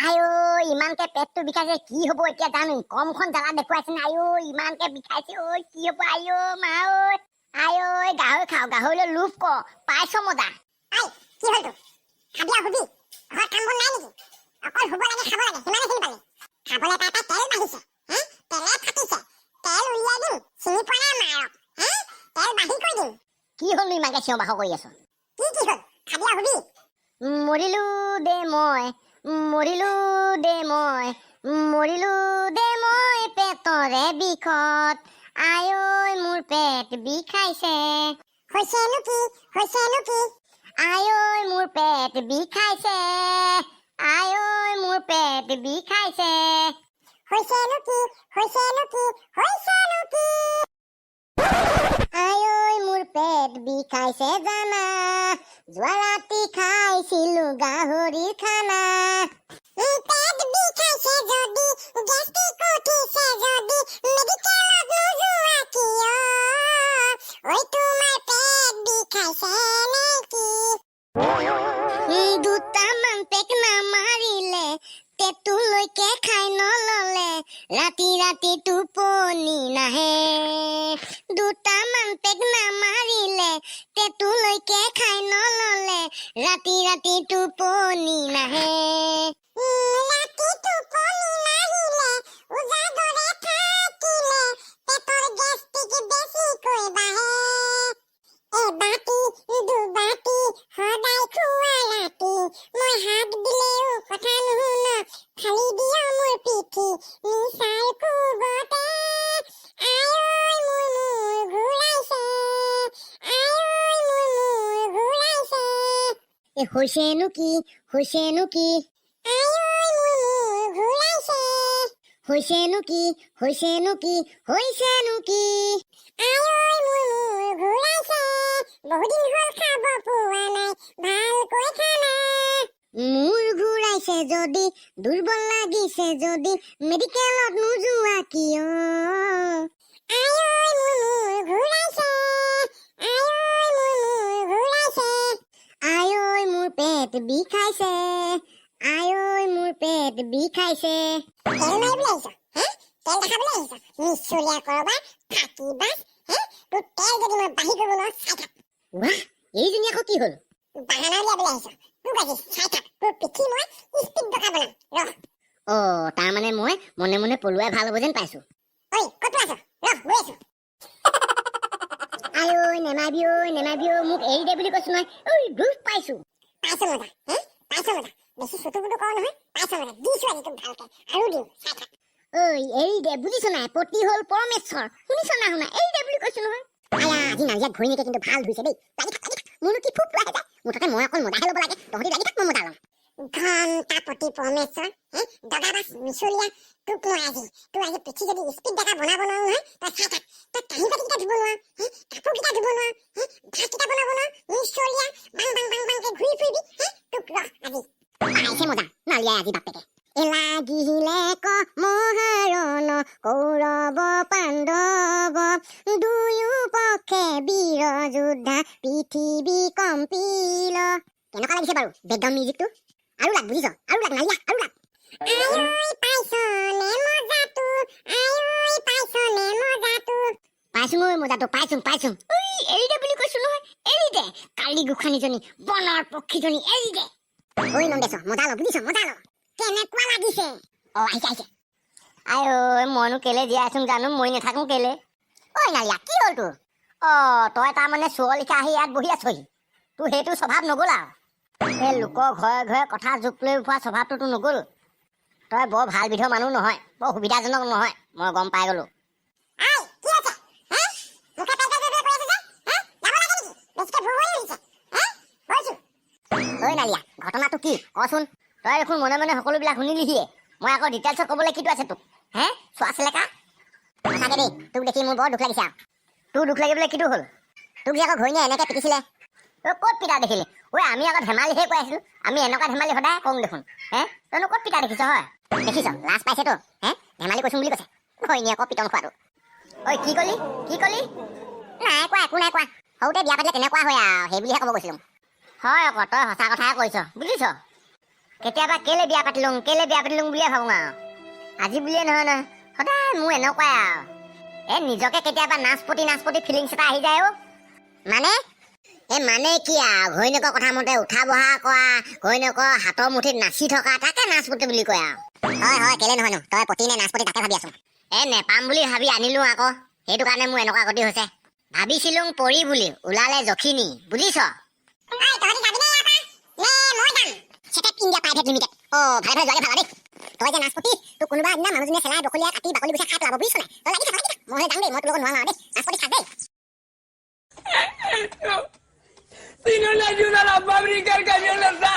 আইঐ, ইমানকে পেটটো বিষাইছে, কি হ'ব এতিয়া জানো? কমখন জ্বালা দেখুৱাইছে নে? আইঐ, ইমানকে বিষাইছে ঐ, কি হ'ব? আইঐ মা ঐ, আইঐ, গাহৰি খাওঁ, গাহৰিলৈ লোভ কৰ, পাইছ মজা। ঐ, কি হ'ল তোৰ? খাবি আৰু শুবি, ঘৰত কাম বন নাই নেকি? অকল শুব লাগে, খাব লাগে, সিমানেখিনি পালে। খাবলৈ পাই পাই তেল বাঢ়িছে হে, তেলে ফাটিছে। তেল উলিয়াই দিম, চিনি পোৱা নাই মাৰক হে, তেল বাঢ়ি কৰি দিম। কি হ'ল ইমানকে চিঞৰ বাখৰ কৰি আছ? কি কি হ'ল? খাবি আৰু শুবি। মৰিলো দে মই, মৰিলো দে মই, মৰিলো দে মই পেটৰে বিষত। আইঐ, মোৰ পেট বিষাইছে। হৈছেনো কি? হৈছেনো কি? আইঐ, মোৰ পেট বিষাইছে। আইঐ, মোৰ পেট বিষাইছে। হৈছেনো কি? হৈছেনো কি? হৈছেনো কি? আইঐ, মোৰ পেট বিষাইছে জানা, যোৱা ৰাতি খাইছিলো গাহৰিৰ খানা। পেট বিষাইছে যদি, গেষ্ট্ৰিক উঠিছে যদি, মেডিকেলত নোযোৱা কিয়? ঐ, তোমাৰ পেট বিষাইছে নেকি? দুটামান পেক নামাৰিলে, টেটুলৈকে খাই নললে, ৰাতি ৰাতি টোপনি নাহে। দুটামান পেক নামাৰিলে, টেটুলৈকে খাই নললে, ৰাতি ৰাতি টোপনি নাহে। ৰাতি টোপনি নাহিলে, উজাগৰে থাকিলে, পেটৰ গেষ্ট্ৰিক বেছিকৈ বাঢ়ে। এবাতি দুবাতি সদায় খোৱা ৰাতি, মই হাক দিলেও কথা নুশুন, ফালি দিয় মোৰ পিঠি নিচাৰ কোবতে। আঐ, মোৰ মূৰ ঘূৰাইছে। আঐ, মোৰ মূৰ ঘূৰাইছে। এ, হৈছেনো কি? হৈছেনো কি? আঐ, মোৰ মূৰ ঘূৰাইছে। হৈছেনো কি? হৈছেনো কি? হৈছেনো কি? আঐ, মোৰ মূৰ ঘূৰাইছে। বহুদিন হ'ল খাব পোৱা নাই ভালকৈ খানা। মূৰ ঘূৰাইছে যদি, দুৰ্বল লাগিছে যদি, মেডিকেলত নোযোৱা কিয়? আঐ, মোৰ মূৰ ঘূৰাইছে। আঐ, মোৰ মূৰ ঘূৰাইছে। আঐ, মোৰ পেট বিষাইছে। আঐ, মোৰ পেট বিষাইছে। তেল মাৰিবলৈ আহিছ হে? তেল দেখাবলৈ আহিছ? মিছলীয়া কৰবাৰ, ফাঁকি বাজ হে? তোৰ তেল যদি মই বাঢ়ি কৰিব নোৱাৰো, চাই থাক। ৱাহ, এইজনী আকৌ কি হ'ল? বাহানা উলিয়াবলৈ আহিছ? তোক আজি চাই থাক, তোৰ পিঠি মই স্পীড ডকা বনাম, ৰহ। অ, তাৰমানে মই মনে মনে পলোৱাই ভাল হ'ব যেন পাইছো। ঐ, ক'ত আছ? ৰহ, গৈ আছো। আঐ, নেমাবি ঐ, নেমাবি ঐ, মোক এৰি দে বুলি কৈছো নহয় ঐ, দুখ পাইছো। পাইছ মজা হে? পাইছ মজা? বেছি চুটু পুটু কৰ নহয়। পাইছ মজা? দিছো আজি তোক ভালকে, আৰু দিম, চাই থাক। ঐ, এৰি দে, বুজিছ নাই? পতি হ'ল পৰমেশ্বৰ, শুনিছ না শুনা? এৰি দে বুলি কৈছো নহয়। আয়া, আজি নাজিয়াক ঘৈণীয়েকে কিন্তু ভাল ধুইছে দেই। লাগি থাক, লাগি থাক, মোৰনো কি ফুপ লোৱাহে যায়। মুঠতে মই অকল মদাহে ল'ব লাগে, তহঁতি লাগি থাক, মই মদা ল'ম। ঘণ্টা পতি পৰমেশ্বৰ হে? দগাবাজ মিছলীয়া, তোক মই আজি, তোৰ আজি পিঠি যদি স্পীড ডেকা বনাব নোৱাৰো নহয়, তই চাই থাক। তই কাঁহী বাতিকেইটা ধুব নোৱাৰ হে? কাপোৰকেইটা ধুব নোৱাৰ হে? ভাতকেইটা বনাব নোৱাৰ? মিছলীয়া, বাং বাং বাং বাংকে ঘূৰি ফুৰিবি হে? তোক ৰহ আজি। পাইছে মজা নালিয়াই আজি বাপেকে। লাগিলে ক মহাৰণ কৌৰৱ পাণ্ডৱ, দুয়ো পক্ষে বীৰ যোদ্ধা, পৃথিৱী কম্পিল। কেনেকুৱা লাগিছে বাৰু বেকগ্ৰাউণ্ড মিউজিকটো? আৰু লাগ, বুজিছ? আৰু লাগ নালিয়া, আৰু লাগ। আঐ, পাইছনে মজাটো? আঐ, পাইছনে মজাটো? পাইছো ঐ, মজাটো পাইছো, পাইছো। ঐ, এৰি দে বুলি কৈছো নহয়, এৰি দে। কালি গোসানীজনী, বনৰ পক্ষীজনী, এৰি দে। ঐ নন্দেশ, মজা ল, বুজিছ? মজা ল। কেনেকুৱা লাগিছে? অ, আহিছে, আহিছে। আই ঐ, মইনো কেলে জীয়াই আছোং জানো? মই নাথাকো কেলে? ঐ নালিয়া, কি হ'ল তোৰ? অ, তই তাৰমানে চোৰৰ লিখা আহি ইয়াত বহি আছহি। তোৰ সেইটো স্বভাৱ নগ'ল আৰু, এই লোকৰ ঘৰে ঘৰে কথা জোক লৈ ফুৰা স্বভাৱটো তোৰ নগ'ল। তই বৰ ভাল বিধৰ মানুহ নহয়, বৰ সুবিধাজনক নহয়, মই গম পাই গ'লো। ঐ, কি হৈছে হে? মুখে পেল পেল পেল কৰি আছে যে হে? যাব লাগে নেকি? বেছিকে ভুল হৈ আহিছে হে? গৈছো। ঐ নালিয়া, ঘটনাটো কি কচোন? তই দেখোন মনে মনে সকলোবিলাক শুনিলিহিয়ে, মই আকৌ ডিটেইলছত ক'বলৈ কিটো আছে তোক হে? চোৱা চেলেকা, সঁচাকে দেই, তোক দেখি মোৰ বৰ দুখ লাগিছে। আৰু তোৰ দুখ লাগিবলৈ কিটো হ'ল? তোক যে আকৌ ঘৈণীয়ে এনেকে পিটিছিলে। ঐ, ক'ত পিটা দেখিলি? ঐ, আমি আকৌ ধেমালিহে কৈ আছিলো, আমি এনেকুৱা ধেমালি সদায় কওঁ দেখোন হে? তইনো ক'ত পিটা দেখিছ? হয়, দেখিছ, লাজ পাইছেতো হে, ধেমালি কৈছো বুলি কৈছে। ঘৈণীয়েকৰ পিটন খোৱাটো। ঐ, কি কলি? কি কলি? নাই কোৱা, একো নাই কোৱা। সৰুতে বিয়া পাতিলে তেনেকুৱা হয় আৰু, সেই বুলিহে ক'ব গৈছিলো। হয় আকৌ, তই সঁচা কথাহে কৈছ, বুজিছ? কেতিয়াবা কেলে বিয়া পাতিলোং, কেলে বিয়া পাতিলোং বুলিয়ে ভাবোঁ আৰু। আজি বুলিয়ে নহয় নহয়, সদায় মোৰ এনেকুৱাই আৰু। এই নিজকে কেতিয়াবা নাচপতি নাচপতি ফিলিংছ এটা আহি যায় অ'। মানে এই মানে কি আৰু, ঘৈণীয়েকৰ কথা মতে উঠা বহা কৰা, ঘৈণীয়েকৰ হাতৰ মুঠিত নাচি থকা, তাকে নাচপতি বুলি কয় আৰু। হয় হয়, কেলে নহয়নো? তই পতি নে নাচপতি তাকে ভাবি আছো। এ নেপাম বুলি ভাবি আনিলো আকৌ, সেইটো কাৰণে মোৰ এনেকুৱা গতি হৈছে। ভাবিছিলো পৰি বুলি, ওলালে যখিনী, বুজিছ? ঐ, তহঁতি যাবি নে ইয়াৰ পৰা নে মই যাম? চেটেপ ইণ্ডিয়া প্ৰাইভেট লিমিটেড। অ, ভালে ভালে যোৱাগে ভাল দেই। তই যে নাচপতি, তোক কোনোবা এদিনা মানুহজনীয়ে চেলাই বখলিয়াই কাটি বাকলি গুচাই খাই পেলাব, বুজিছ নাই? তই লাগি থাক, লাগি থাক। মই হ'লে যাম দেই, মই তোৰ লগত নোৱাৰো আৰু দেই। নাচপতি থাক দেই। Si no le ayuda a la fábrica, el camión les da.